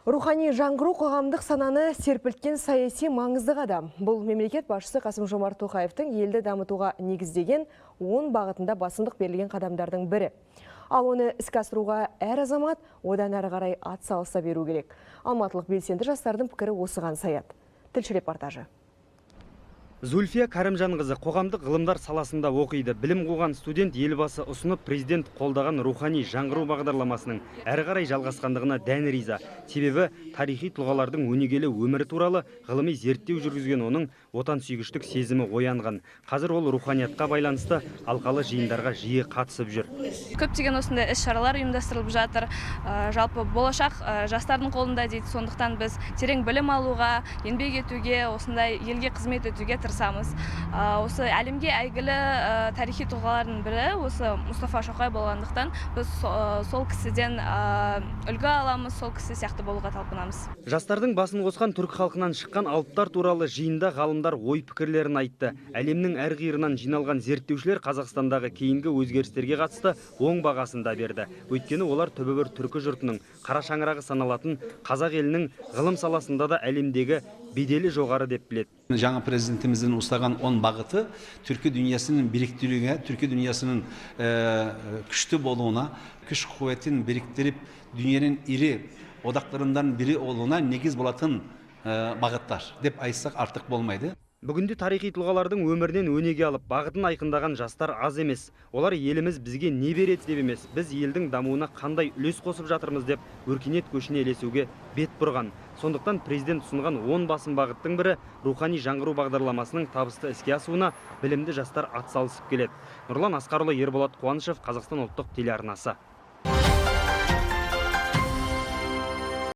Рухани жаңғыру — қоғамдық сананы серпілткен саяси маңызды қадам. Бұл мемлекет басшысы Қасым-Жомарт Тоқаевтың елді дамытуға негіздеген 10 бағытында басымдық берілген қадамдардың бірі. Ал оны іске асыруға әр азамат одан әрі қарай ат салыса беру керек. Алматылық белсенді жастардың пікірі осыған саяды. Тілші репортажы. Зульфия Кәрімжанқызы қоғамдық ғылымдар саласында оқиды. Білім қуған студент Елбасы ұсынып, президент қолдаған рухани жаңғыру бағдарламасының әрі қарай жалғасқандығына дән риза. Себебі тарихи тұлғалардың өнегелі өмірі туралы ғылыми зерттеу жүргізген оның отансүйгіштік сезімі оянған. Қазір ол руханиятқа байланысты алқалы жиындарға жиі қатысып жүр. Көптеген осындай іс шаралар ұйымдастырылып жатыр. Жалпы болашақ жастардың қолында дейді. Сондықтан біз терең білім алуға, еңбек етуге, осындай елге қызмет етуге тырысамыз. Осы әлемге әйгілі тарихи тұлғалардың бірі осы Мұстафа Шоқай болғандықтан, біз сол кісіден үлгі аламыз, сол кісі сияқты болуға талпынамыз. Жастардың басын қосқан түркі халқынан шыққан алыптар туралы жиында ғалымдар ой пікірлерін айтты. Әлемнің әр қиырынан жиналған зерттеушілер Қазақстандағы кейінгі өзгерістерге қатысты оң бағасын да берді. Өйткені олар түбі бір түркі жұртының қара шаңырағы саналатын қазақ елінің ғылым саласында да әлемдегі беделі жоғары деп біледі. Жаңа президентіміздің ұстаған 10 бағыты түркі дүниясының біріктіруге, түркі дүниясының күшті болуына, күш қуатын біріктіріп, дүниенің ірі одақтарынан бірі болуына негіз болатын бағыттар деп айтсақ, артық болмайды. Бүгінде тарихи тұлғалардың өмірінен өнеге алып, бағытын айқындаған жастар аз емес. Олар еліміз бізге не береді деп емес, біз елдің дамуына қандай үлес қосып жатырмыз деп өркениет көшіне ілесуге бет бұрған. Сондықтан президент ұсынған 10 басым бағыттың бірі рухани жаңғыру бағдарламасының табысты іске асуына білімді жастар атсалысып келеді. Нұрлан Асқарұлы, Ерболат Қуанышев, Қазақстан ұлттық телеарнасы.